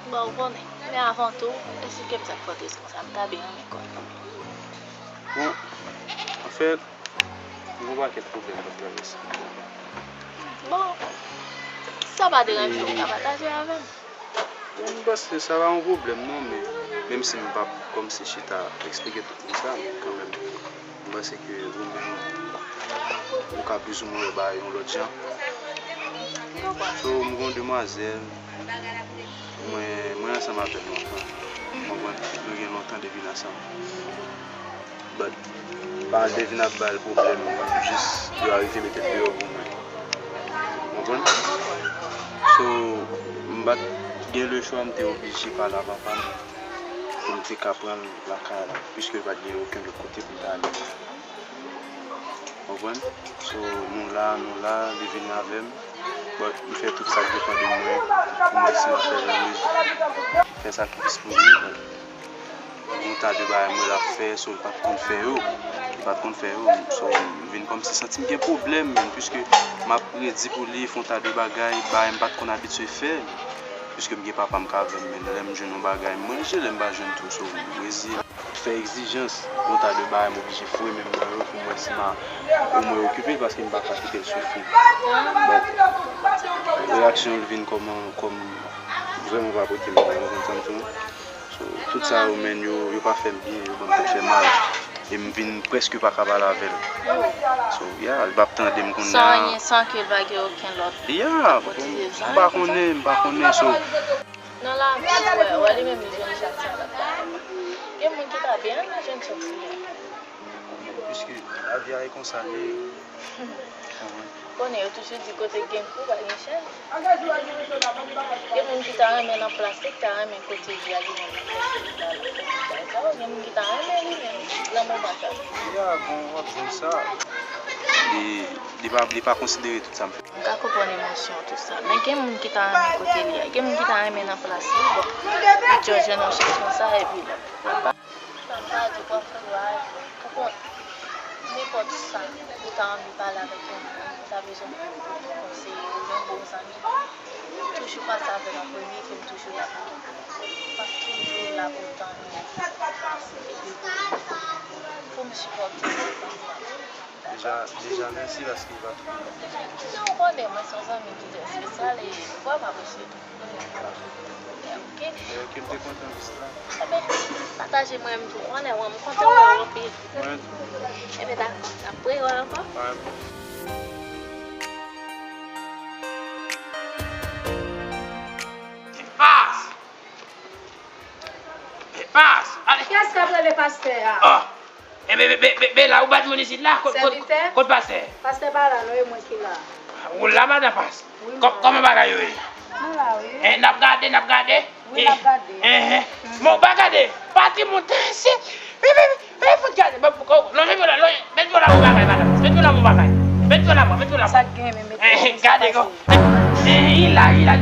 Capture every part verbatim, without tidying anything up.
Bon, ou konnen. Men avan tou, eksplike m sa k fè w te sa. M ta byen renmen konnen. Bon, anfèt, m gen yon pakèt pwoblèm m ap travèse. Bon, si sa pa deranje w, ou ka pataje avè m. Bon, m panse sa pa yon pwoblèm non, men menm si m p ap kòmsi chita eksplike tout moun sa, men kanmenm, m panse ke ou menm, ou ka plizoumwen wè bagay yon lòt jan. So, m gen yon demwazèl, mwen, mwen ansanm avè l lontan. Ou konprann? Nou gen lontan depi n ansanm. But, paran l te vin ap ba l pwoblèm, jis yo arive mete l deyò pou mwen. Ou konprann? So, m pa t gen lechwa, m te oblije pale a papa m pou m te ka pran l lakay la, piske l pa t gen okenn lòt kote pou l ta ale. Ou konprann? So, nou la, nou la, li vin avè m. But, m fè tout sa k depann de mwen pou m wè si m ap fè yon, fè sakrifis pou li. But, Yon ta de bagay mwen l ap fè, so l pa t konn fè yo. Li pa t konn fè yo. So, m vin kòmsi santi m gen pwoblèm menm, piske m ap redi pou li fè yon ta de bagay, bagay m pa t konn abitye fè. Piske m gen papa m k avè m, men lè m jwenn yon bagay, m manje, lè m pa jwenn tou, so, m reziye. Fè egzijans, yon ta de bagay, m oblije foure men m nan yo pou m wè si m a omwen okipe l, paske m pa ka kite l soufri. But, reyaksyon l vin kòman, kòm vrèman pa pote m byen, ou konprann sa m di w? So, tout sa yo, menm, yo, yo pa fè m byen, yo ban m tèt fè mal. E m vin prèske pa ka pale avè l. So, yeah, l p ap tande m kounye a. San anyen, san ke l pa gen okenn lòt kote. Yeah, bon, m pa konnen, m pa konnen, so. Nan lavi, wè, wè, li menm li jwenn chak ti bagay. Gen moun ki ta byen renmen jwenn chak ti bagay. Piske lavi a e konsa l ye. Konnen yo toujou di kote gen kou pa gen chèz. Gen moun ki ta renmen nan plas li, ki ta renmen kote li a, li menm li plas li la, li fè tout bagay sa yo. Gen moun ki ta renmen li menm nan moman sa. Ya, bon, w ap jwenn sa. Li, li pa, li pa konsidere tout sa m fè. M ka konprann emosyon, tout sa. Men gen moun ki ta renmen kote li a. Gen moun ki ta renmen nan plas li. Bon, li djòl jwenn yon chans konsa, epi l ap Sa m ta di w, w ap fè bagay pou kont. Nenpòt sa, ou ta anvi pale avèk yon moun, ou ta bezwen yon konseye, oubyen yon bon zanmi, toujou pase avè m an premye, ke m toujou la pou ou. M ap toujou la pou w tann ou. Epi pou, pou m sipòte w. Deja, deja, mèsi paske w ap. Non, ou konnen, mwen se yon zanmi ki trè espesyal e m vrèman apresye tou. Ok. Ok, m te kontan jis la. Ebyen, pataje mwen menm tou. Konnen, mwen, m kontan wè w anpil. Mwen tou. Ebyen, dakò. N ap rewè ankò. Alright. Pas! Pas! Ale! Kiyès k ap rele pastè a? Oh! E be, be, be, be, be la, ou bat moun isit la? Kot, kot, sèvitè? Kot pastè? Pastè pa la, non, e mwen ki la. Ou la, madan Pas? Wi, m la. Kò-, kòman bagay yo ye? Nou la, wi. Eh, n ap gade, n ap gade. Wi, n ap gade. Eh, eh. Bon, pa gade. Patrimòn, se, wi, wi, wi, fout gade. Lonje pye w la, lonje, met pye w la bon bagay, madan. Met pye w la bon bagay. Met pye w la bon, met pye w la bon. Sa k gen, men met pye w la bon, sa pase. Eh, gade, gade. Eh, eh, li la, li la,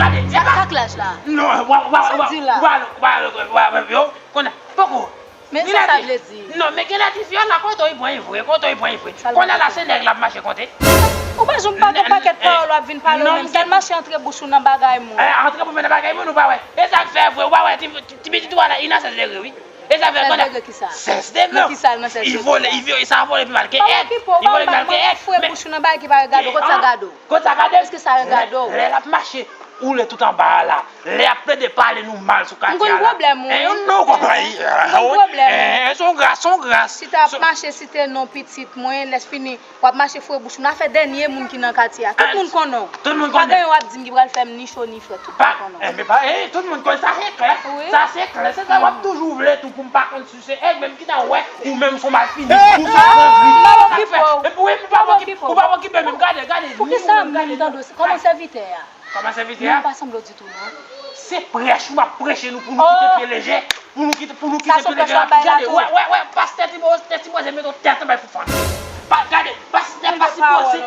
gade. Sa k laj la? Non, wa, wa, wa, wa, wa, wa, wa, yo, konn, poko. Men sa sa vle di? Non, men genlè ti fi a la konte w pran vre, konte w pran vre. Kounye a la se nèg la ap mache konte. Ou pa janm pa gen pakèt pawòl w ap vin pale w menm. Sèl mache antre bouch ou nan bagay moun. Eh, antre bouch mwen nan bagay moun ou pa wè. E sa k fè vre, ou pa wè ti, ti, ti pitit ou a la inosan vre wi. E sa fè sèz degre kisa? Sèz degre. Nan kisa l nan sèz degre? Li vole, li vole, sa vole pi mal ke èg. Li vole pi mal ke èg. Foure bouch ou nan bagay ki pa regade w, kot sa gade w? Kot sa gade? Èske sa regade w? Lè l ap mache, ou lè tout anba a la. Lè y ap plede pale nou mal sou katye a la. M konn pwoblèm ou wi. Eh, non, konprann. M konn pwoblèm ou. Eh, se yon gras, se yon gras. Si t ap mache site non pitit mwen, lè fini, w ap mache foure bouch ou. N a fè dènye moun ki nan katye a. Tout moun konnen w. Tout moun konnen. Pa gen yon w ap di m ki pral fè m ni cho ni frèt. Tout moun konnen w. Eh, men pa, eh, tout moun konnen. Sa se klè. Wi. Sa se klè. Se sa w ap toujou vle tou pou m pa konn si se èg menm ki ta wè ou menm se yon malfini. Ou se yon zanmi. M pa okipe w. Epi wi, ou pa okipe, ou pa okipe menm. Gade, gade. Poukisa m menm tande w? Kòman sèvitè a? Kòman sèvitè a? Non, pa sanble w ditou, non. Se prèch ou ap preche nou pou nou kite pye leje. Pou nou kite, pou nou kite pye leje. N ap gade, wè, wè, wè, pastè Timoze, Timoze mete yon tèt anba foufan. Pa, gade, pastè pa sipoze,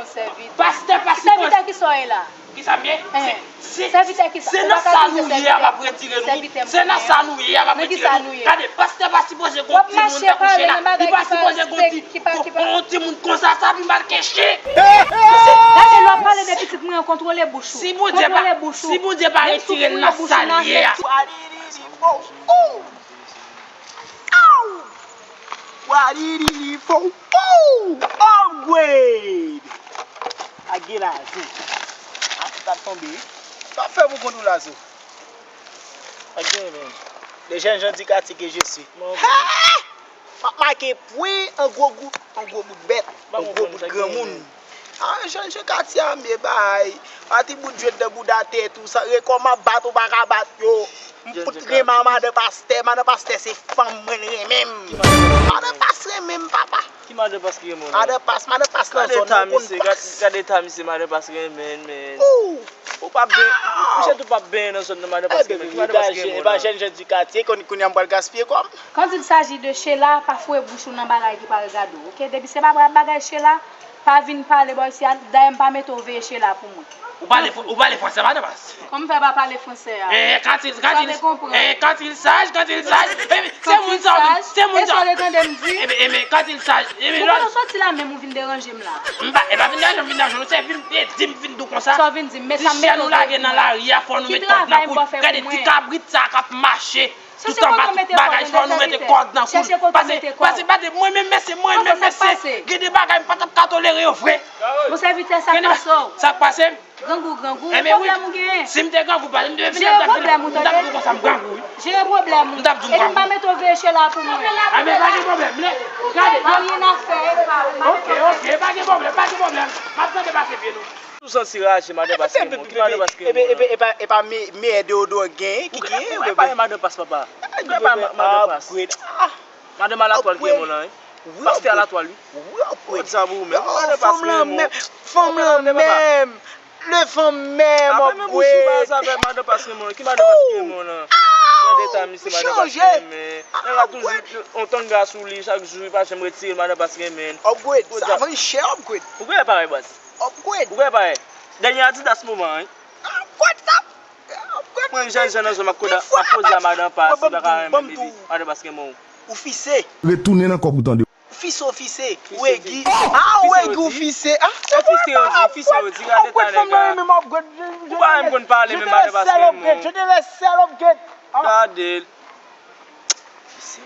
pastè pa sipoze. Sèvitè ki sa w ye la? Kisa m ye? Se, se, se nan sa nou ye a m ap retire nou. Se nan sa nou ye a m ap retire nou. Gade, pastè pa sipoze gon timoun tankou Sheila. Li pa sipoze gon ti, gon, gon timoun konsa, sa pi mal ke chen. Gade, lè w ap pale de pitit mwen an, kontwole bouch ou. Si Bondye pa, si Bondye pa retire l nan sa l ye a. Wadididi fo. Upgrade! Ak gen lazo. Ak sa tonbe, wi. Sa fè pou kont ou lazo. Ak gen men. Le jeune Jean du quartier que je suis. M ap make pwen an gwo bout, an gwo bout bèt, an gwo bout granmoun. Ah, Jean, Jean Cartier a m ye bay. Pati bout jwèt nan bouda tèt ou, sa rekò m ap bat ou pa ka bat yo. M fout renmen a madan pastè, madan pastè se fanm mwen l renmen m. Madan pas renmen m, papa. Ki madan pas ki renmen w la? Madan pas, madan pas nan zòn nan konn pas. Gade eta misye, madan pas renmen, men. Ou p ap benyen, misye tou p ap benyen nan zòn nan, madan pas renmen. Ki madan pas ki renmen w la? Epa jèn jan di katye, kounye a m pral gaspiye kò m. Quand il s'agit de Sheila, pa foure bouch ou nan bagay ki pa regade w, oke? Depi se pa bagay Sheila, pa vin pale bò isi a, dayè m pa mete w veye Sheila pou mwen. Ou pale, ou pale fransè, madan pas? Kòman m fè pa pale fransè a? Eh, quand il, quand il, eh, quand il s'agit, quand il s'agit, eh, se moun sa, se moun sa. E sa w te tande m di? Eh, eh, quand il s'agit, eh, ou pa soti la menm ou vin deranje m la. M pa, e pa vin deranje m, vin deranje w, se vin, eh, di m vin di w konsa. Sa w vin di m, men sa m mete w veye pou mwen. Misye nou lage nan lari a, fò nou met kòd nan kou l. Gade ti kabrit sa k ap mache. Tout anba tout bagay, fò nou mete kòd nan kou l. Pase, pase, pase, mwen menm mesye, mwen menm mesye. Gen de bagay m pa t ap ka tolere yo vre. Mon sèvitè, sa k pase w? Sa k pase m? Grangou, grangou, pwoblèm ou genyen. Si m te grangou, pa, m te, m t ap di w konsa m grangou, wi. Jere pwoblèm ou. M t ap di w grangou. Epi m pa mete w veye Sheila pou mwen. A, men pa gen pwoblèm, men, gade. Pa anyen afè, e pa, pa gen pwoblèm. Ok, ok, pa gen pwoblèm, pa gen pwoblèm. M ap tande pase pye nou. Ou santi raje, madan pas ki renmen w. Ki madan pas ki renmen w la? Epa, epa, epa, me, meyè deodorant gen, ki gen, bebe. Ou pa madan pas, papa. Ou pa madan pas. Madan Alatwal ki renmen w la, wi. Pastè Alatwal, wi. Ou di sa pou ou menm. Madan pas ki renmen w. Fanm lan menm. Le fanm menm, upgrade. Apa menm bouch ou ba sa fè madan pas ki renmen w la? Ki madan pas ki renmen w la? Gade eta misye, madan pas ki renmen. Nèg la toujou on tanga sou li, chak jou li pa janm retire l, madan pas ki renmen. Upgrade. Sa vann chè, upgrade. Ou kwè parèy, baz? Upgrade. Ou kwè parèy? Dènye Adidas moman an, wi. Upgrade sa. Upgrade. Mwen jèn jèn nan zòn m ap koze, m ap koze a madan pas, li pa ka renmen m, epi madan pas renmen w. Ou fise. Retounen nan kòb ou tande. Ou fise, ou fise. Ou egi. Ah, ou egi, ou fise. Ah, ou fise, ou di, ou fise, ou di, gade ta nèg la. Ou pa menm konn pale, men madan pas renmen w. Je te laisse seul, upgrade. Gade l. Mesye.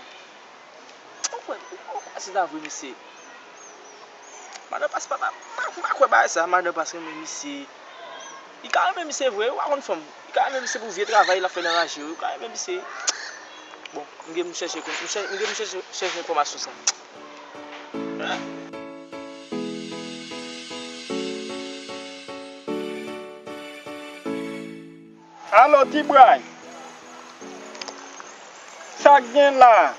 Ou kwè, ou, ou kwè se ta vre, mesye? Madan pas pa, pa, pa, pa kwè bagay sa, madan pas renmen misye. Li ka renmen misye vre, ou pa konn fanm. Li ka renmen misye pou vye travay l ap fè nan raje yo. Li ka renmen misye. Bon, m gen pou m chèche, m chè-, m gen pou m chèche, chèche enfòmasyon sa. Alo, Ti Bray. Sa k gen la?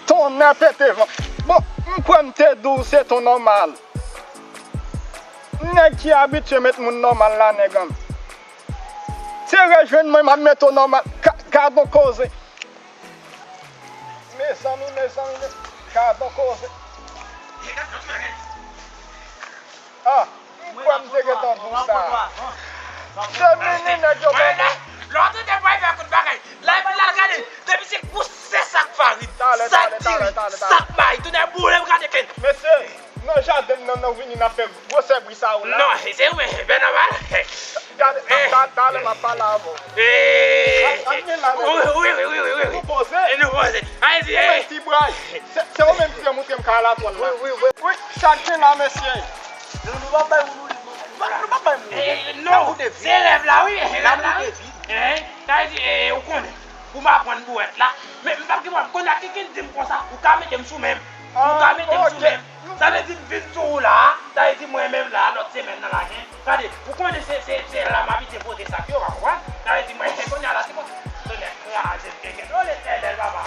Tonnè pete van. Bon, m kwè m te di w se ton nòmal. Nèg ki abitye met moun nòmal la, nèg an m. Se rejwenn mwen, m ap met w nòmal. Ka-, gad on koze. Mezanmi, mezanmi, gad on koze. Ah, m kwè m te gentan di w sa. Se vini nèg yo ban mwen. Lè w tande bòy fè kout bagay, la epi l al gade, depi se gwo sè sak farin, sak diri, sak mayi, tounen boule m gade ken. Mesye, nan jaden m nan, nan vini n ap fè gwosè bri sa yo la. Non, se ou menm, e byen nòmal. Gade, ta-, talè m ap pale avè w. Wi, wi, wi. Nou poze. Nou poze. Ti Bray, se, se ou menm ki te montre m kay la twòn la. Wi, wi, wi. Wi, sa k gen la, mesye? Nou, nou p ap bay moun, nou, nou p ap bay moun. Non, se rèv la, wi, se rèv la, wi. Sa vle di, ou konnen, pou m aprann bouwèt la. Men m p ap gen pwoblèm. Kounye a, Kikin di m konsa, ou ka mete m sou men m. Ou ka mete m sou men m. Sa vle di m vin sou ou la a, sa vle di mwen menm la a, lòt semèn nan la, gen. Gade, ou konnen se, se, se la m abitye pote sak yo, pa konprann? Sa vle di mwen, kounye a la, se konsa. Tonnè kraze m, kenken. O Letènèl, papa.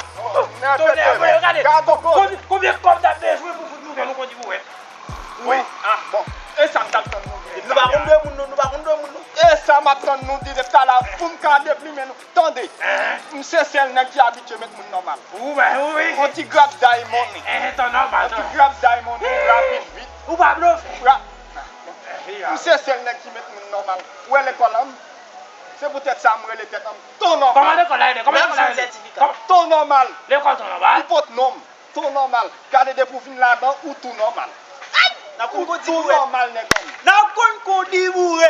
Tonnè, gade, konbyen, konbyen kòb n ap bezwen pou fout nou fè nou kondi pou wè. Wi, ah, bon. E sa m t ap tann nou di. Nou pa konn de moun, nou, nou pa konn de moun, nou. E sa m ap tann nou di depi talè pou m ka deplimen nou. Tande, m se sèl nèg ki abitye met moun nòmal. Ou wè, wi. On ti grab day money. On ti grab day money, rapid, vit. Ou pa blofe. M se sèl nèg ki met moun nòmal. Ou wè lekòl an m? Se poutèt sa m rele tèt an m Ton Nòmal. Kòman lekòl la rele? Kòman lekòl la rele? Ton Nòmal. Lekòl Ton Nòmal? M pot non m. Ton Nòmal. Gade depi w vin ladan, ou tou nòmal. N ap konn kondi boure. Tou nòmal, nèg an m. N ap konn kondi boure.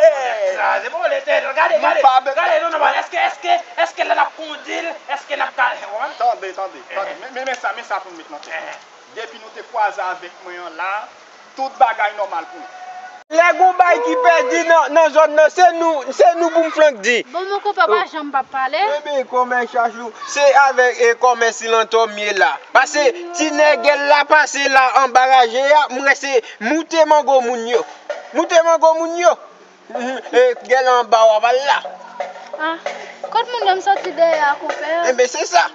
Kraze, bon, Letènèl, gade, gade, gade, non, non, non, èske, èske, èske lè n ap kondi l, èske n ap ka, tande, tande, tande. Men, men, men sa, men sa pou n met nan tèt nou. Depi nou te kwaze avèk mwen an la, tout bagay nòmal pou nou. Lè gon bay ki pèdi nan, nan zòn nan, se nou, se nou pou m flank di. Bon, mon konpè pa janm p ap pale. Ebyen, kòmè Chachou, se avèk, e, kòmè Silantò m ye la. Pase ti nègèl la pase la anba raje a, m wè se moute mango moun yo. Moute mango moun yo. Mhm, e, gèl anba w ap al la. Ah, kot moun yo m soti dèyè a, konpè? Enben, se sa.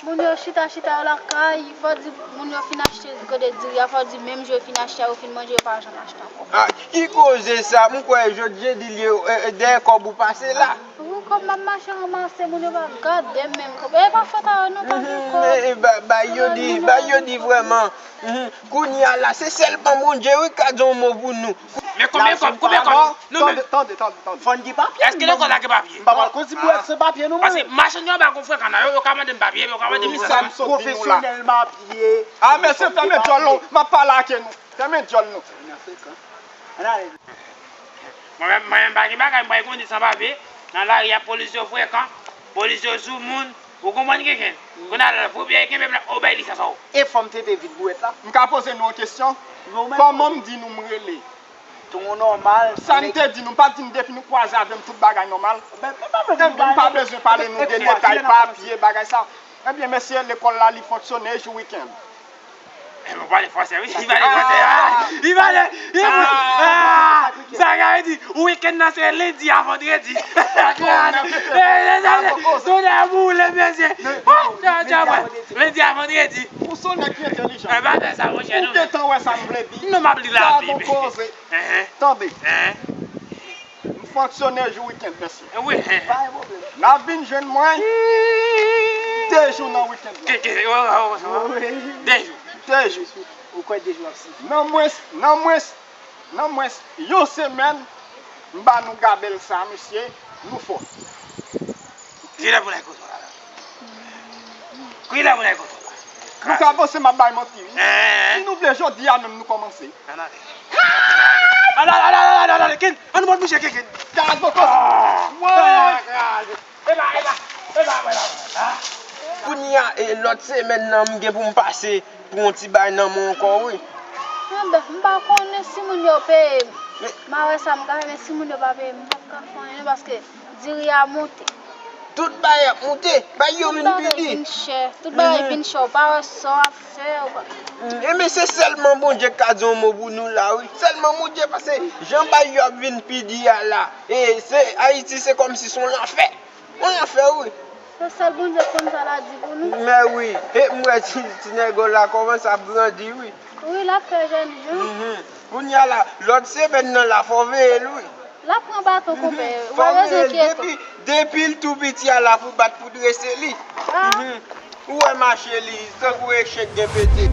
Moun yo chita, chita yo lakay, fò di moun yo fin achte kote diri a, fò di menm jou yo fin achte a, yo fin manje, yo pa janm achte ankò. Ah, ki koze sa? M kwè jodi jedi l ye, e, e, dèyè kòb ou pase la. Wi, kòb m ap mache ranmase, moun yo pa gade m menm. E pa fòt a yo non, pa gen kòb. E, e, ba, ba yo di, ba yo di vrèman. Mhm. Kounye a la, se sèlman Bondye wi k ka di yon mo pou nou. Men konbyen kòb, konbyen kòb? Non, men tande, tande, tande, tande. Fò n gen papye. Èske lekòl la gen papye? M pa pral kondi pou èske papye non, mwen. Paske machann yo anba gon frekan nan yo, yo ka mande m papye, yo ka mande m lisans. Sa m sot di nou la. Pwofesyonèl papye. Ah, mesye, fèmen djòl nou. M ap pale ak nou. Fèmen djòl nou. Ann ale. Mwen menm, mwen menm pa gen bagay, mwen kondi san papye. Nan lari a, polis yo frekan, polis yo sou moun. Ou konprann, Kenken? Kounye a la, pou byen kenbe m la, ou bay lisans ou. E fò m tete vit bwèt la. M ka poze nou yon kesyon? Kòman m di nou m rele? Ton Nòmal. Sa m te di nou, m pa t di nou depi nou kwaze avè m tout bagay nòmal? Enben, m pa bezwen pale nou de detay papye, bagay sa. Ebyen, mesye, lekòl la, li fonksyone jou wikenn. E, mwen pale fransè, wi. Li pale fransè. Ah! Li pale, li pale. Ah! Sa ka vle di, wikenn nan se lendi a vandredi. Kraze. E, se sa, se, tonè boule, mesye. Oh, tcha, tcha, lendi a vandredi. Ou se yon nèg ki entèlijan. E, pa fè sa, monchè, non. Ou gentan wè sa m vle di. Non, m ap li la, Bib. Tande. M fonksyone jou wikenn, mesye. Wi. Pa gen pwoblèm. N ap vin jwenn mwen de jou nan wikenn nan. Ke, ke, oh, oh, oh, oh. Wi. De jou. De jou. Ou kwè de jou ap sifi? Nan mwens, nan mwens, nan mwens yon semèn, m ba nou gabèl sa, mesye, nou fò. Kilè pou n al kote w la? Kilè pou n al kote w la? Nou ka panse m ap bay manti, wi. Si nou vle, jodi a menm nou kòmanse. Ann ale. Ann ale, ann ale, ann ale, ann ale, Ken, ann nou mòd mouche, Ken, Ken. Gaz bòkòs. Mwen. Epa, epa, epa, epa, epa. Kounye a, e, lòt semèn nan, m gen pou m pase pou yon ti bay nan men w ankò, wi. Enben, m pa konnen si moun yo peye m. M a wè sa m ka fè, men si moun yo pa peye m, m p ap ka fè anyen, paske diri a monte. Tout bagay ap moute, bay yo vin pi di. Tout bagay vin chè, tout bagay vin chè, ou pa wè sa w ap fè, ou pa. Mm, enben se sèlman Bondye k ka di yon mo pou nou la, wi. Sèlman Bondye, paske jan bagay yo ap vin pi di a la, e se Ayiti, se kòmsi se yon lanfè. Yon lanfè, wi. Se sèl Bondye k konn sa l a di pou nou. Men wi, e m wè ti, ti nèg la kòmanse ap grandi, wi. Wi, l ap fè jèn jan. Mhm. Kounye a la, lòt semèn nan la, fò w veye l, wi. L ap pran baton, konpè. Ou pa bezwen enkyete w. Depi, depi l tou piti a la pou bat pou drese li. Ah. Mhm. Ou wè mache li, tankou echèk gen pete.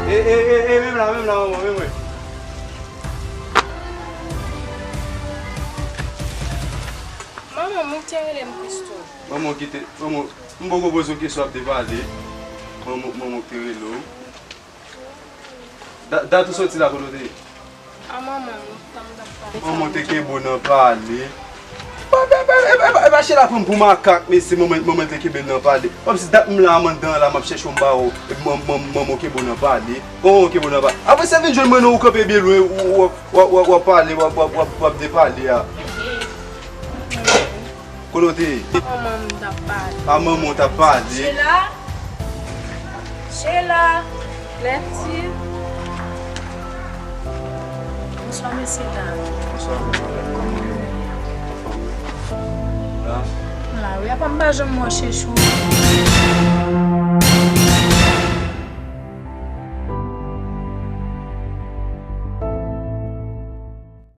E, e, e, e, menm la, menm la, manman, menm mwen. Manman, moun ki te rele m Christo. Manman ki te, manman, m poko poze w kesyon ap depale. Manman, manman ki te rele w. Da-, dat ou soti la, kote w te ye? A manman, lontan m t ap pale. Manman te kenbe w nan pale. E pa, e pa, e pa, e pa, e pa chita pran m pou makak, mesye, manman, manman te kenbe l nan pale. Kòmsi dat m la anndan la, m ap chèche w m pa wè w, epi man-, man-, manman w kenbe w nan pale. Manman w kenbe w nan pale. Apre sa vin jwenn mwen non, ou kanpe byen lwen, ou, ou, w ap, w ap, w ap, w ap pale, w ap, w ap, w ap, w ap depale a. Kote w te ye? Manman m t ap pale. A manman w t ap pale? Chela. Chela. Lèti. Bonswa, mesye dam. Bonswa, madanm. Kòman nou ye? Anfòm, wi. La? M la, wi. Apa m pa janm wè w, Chechou?